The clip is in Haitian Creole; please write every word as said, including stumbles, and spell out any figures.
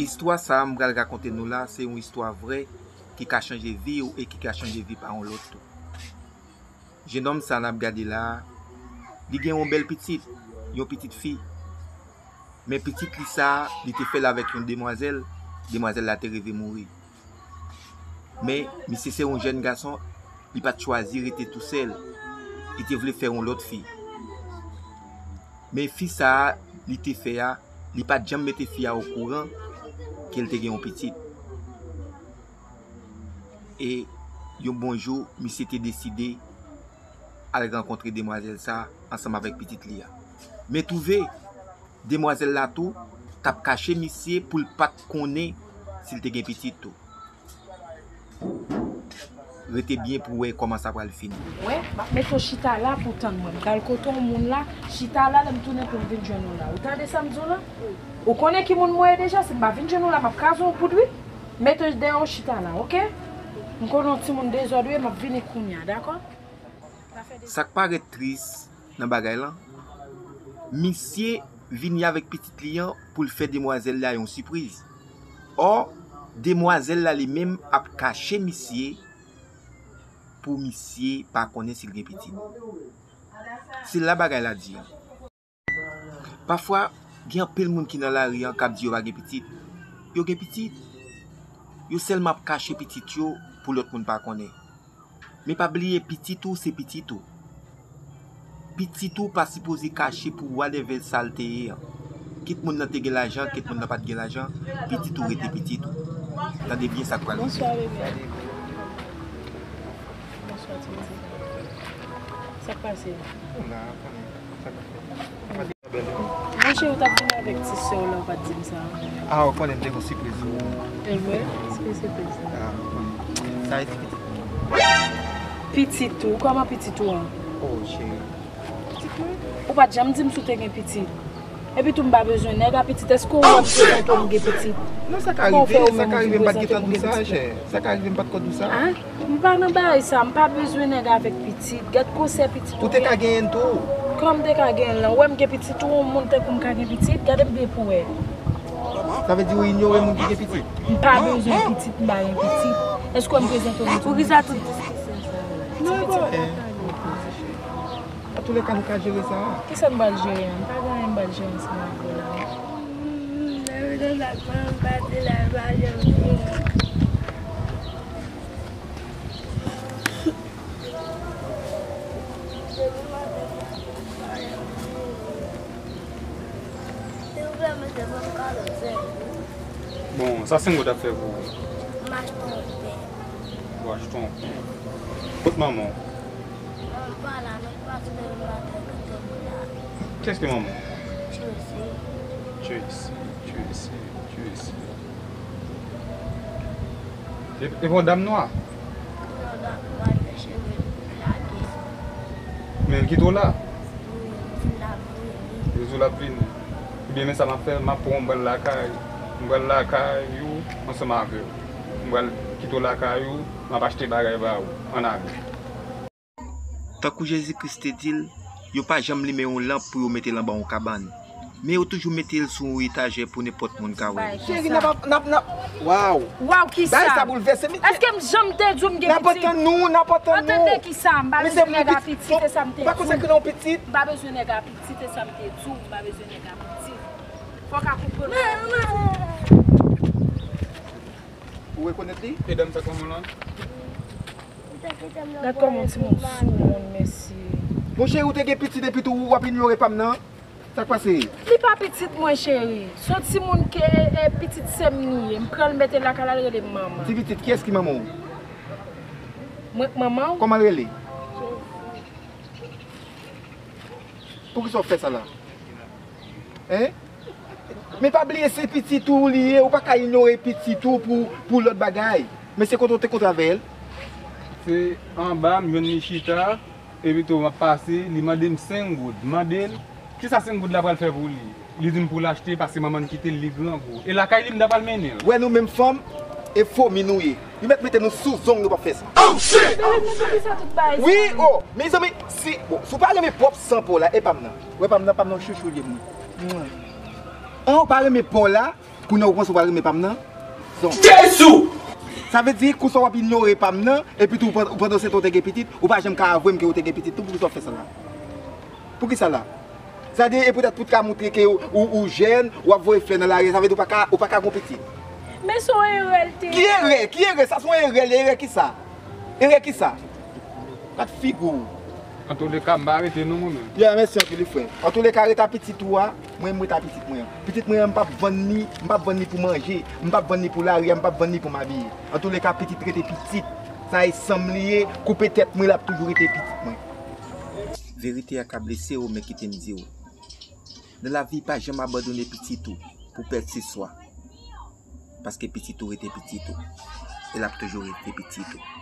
Istwa sa a m pral rakonte nou la, se yon istwa vrè ki ka chanje vi w e ki ka chanje vi pa yon lòt tou. Jennonm sa n ap gade la a, li gen yon bèl pitit, yon pitit fi. Men pitit li sa a, li te fè l avèk yon demwazèl, demwazèl la te rive mouri. Men, misye se yon jèn gason, li pa t chwazi rete tousèl. Li te vle fè yon lòt fi. Men fi sa a, li te fè a, li pa t janm mete fi a okouran ke l te gen yon pitit. E yon bon jou, misye te deside al rankontre demwazèl sa a ansanm avèk pitit li a. Men twouve, demwazèl la tou t ap kache misye pou l pa t konnen si l te gen pitit tou. Rete byen pou w wè kòman sa pral fini. Wè, m ap mete w chita la pou w tann mwen. M pral kote yon moun la, chita la, lè m tounen pou m vin jwenn ou la. Ou tande sa m di w la? Ou konnen ki moun mwen ye deja, si m pa vin jwenn ou la, m ap kraze w poud wi. Mete w dèyè w chita la, oke? M konnen yon timoun dezòd ou ye, m ap vini kounye a, dakò? Sa k parèt tris nan bagay lan, misye vini avèk pitit li an pou l fè demwazèl la yon sipriz. Ò, demwazèl la li menm ap kache misye pou misye pa konnen si l gen pitit. Se la bagay la di an. Pafwa, gen anpil moun ki nan lari an k ap di yo pa gen pitit. Yo gen pitit. Yo sèlman ap kache pitit yo pou lòt moun pa konnen. Men pa bliye pitit ou se pitit ou. Pitit ou pa sipoze kache pou whatever sa l te ye an. Kit moun nan te gen lajan, kit moun nan pa t gen lajan, pitit ou rete pitit ou. Tande byen sa k pral rive. Bonswa, bebe. Bonswa, Titi. Sa k pase? Monchè, ou t ap vin avèk ti sè w la, ou pa t di m sa. A, ou konnen m te gen yon sipriz pou ou. E vre? Ki sipriz sa? A, ou konnen. Sa e ti pitit mwen. Pitit ou? Kòman pitit ou an? O, cheri. Pitit mwen? Ou pa t janm di m si w te gen pitit. Epi tou m pa bezwen nèg a pitit. Èske ou wè m prezante w m gen pitit? Non, sa ka rive, sa ka rive m pa t gentan di w sa, chè. Sa ka rive m pa t ko di w sa. A? M pa nan bagay sa, m pa bezwen nèg avèk pitit. Gad gwosè pitit ou gen. Ou te ka genyen l tou. Kòman m te ka genyen l lan? Ou wè m gen pitit, ou wè yon moun tankou m ka gen pitit? Gade m byen pou wè. Sa vle di ou inyore moun ki gen pitit? M pa bezwen pitit, m pa gen pitit. Èske w wè m prezante w moun ki gen pitit? Poukisa tout diskisyon sa yo? Non, e pa. Antouleka, nou ka jere sa. Kisa n pral jere an? Pa gen anyen m pral jere ansanm avè w la. Bon, sa senk goud ap fè pou ou? M achte yon pen. Ou achte yon pen. Kot manman w? Manman m pa la non, li pati demen maten, li te vin la. Kiyès ki manman w? Tracy. Tracy, Tracy, Tracy. E, e pa yon dam nwa? Non, dam nwa, li gen cheve lage. Men l kite w la? Wi, li di l ap vini. Li di w l ap vini. Ebyen, men sa m ap fè, m ap pran w, m pral lakay. M pral lakay ou ansanm avè w. M pral kite w lakay ou, m ap achte bagay ba ou. Ann ale. Tankou Jezi Kris te di l, yo pa janm limen yon lanp pou yo mete l anba yon kabann, men yo toujou mete l sou yon etajè pou nenpòt moun ka wè l. Cheri, n ap, n ap, n ap, waw! Waw, kisa? Bagay sa boulvèse m. Èske m janm te di w m gen pitit? N ap antann nou, n ap antann nou. Antann de kisa? M pa bezwen nèg a pitit, se sa m te di w. Ou pa konn sa ki nan yon pitit? M pa bezwen nèg a pitit, se sa m te di w. M pa bezwen nèg a pitit. Fò w ka konprann. Ou rekonèt li? E dam sa k manman w lan? Gad kòman timoun sou moun, mesye. Monchè, ou te gen pitit epi tou w ap inyore pa m nan? Sa k pase? Li pa pitit mwen, cheri. Se yon timoun ke, e, pitit sè m li ye. M pran l mete l lakay la, l rele m manman. Ti pitit, kiyès ki manman w? Mwen k manman w. Kòman l rele? Poukisa w fè sa la? Hein? Men pa bliye se pitit ou li ye, ou pa ka inyore pitit ou pou, pou lòt bagay. Men se kote w te kontre avè l? Se anba, m jwenn li chita, epi tou m ap pase, li mande m senk goud. M mande l, kisa senk goud la pral fè pou li? Li di m pou l achte, paske manman l kite l, li grangou. E lakay li m ta pral mennen l. Wè nou menm fanm, e fomi nou ye. Li mèt mete nou sou zong, nou p ap fè sa. Oh shit! Wi, oh, mezanmi, si, bon, si w pa renmen pwòp san pa w la, e pa m nan. Wè pa m nan, pa m nan chouchou l ye pou mwen. An, ou pa renmen pa w la, Kounye a ou panse ou pral renmen pa m nan? Zon. Jezi! Sa vle di, konsa w ap inyore pa m nan, epi tou, pandan se tan w te gen pitit, ou pa janm ka avwe m ke ou te gen pitit tou, poukisa w fè sa la? Poukisa la? Sa vle di, e poutèt pou t ka montre ke ou, ou, ou jèn, w ap voye flè nan lari, sa vle di ou pa ka, ou pa ka gon pitit. Men se yon erè l te. Ki erè? Ki erè? Sa se yon erè, erè ki sa? Erè ki sa? Kat figi w. Antouleka, m pa rete non, mwen menm. Ya, mèsi anpil, wi, frè. Antouleka, ret a pitit ou a, mwen, m ret a pitit mwen an. Pitit mwen an, m p ap vann li, m p ap vann li pou manje, m p ap vann li pou lari a, m p ap vann li pou m abiye. Antouleka, pitit rete pitit. Sa e san m li ye, koupe tèt mwen, l ap toujou rete pitit mwen. Verite a ka blese w, men kite m di w. Nan lavi, pa janm abandone pitit ou pou pèseswa. Paske pitit ou rete pitit ou. E l ap toujou rete pitit ou.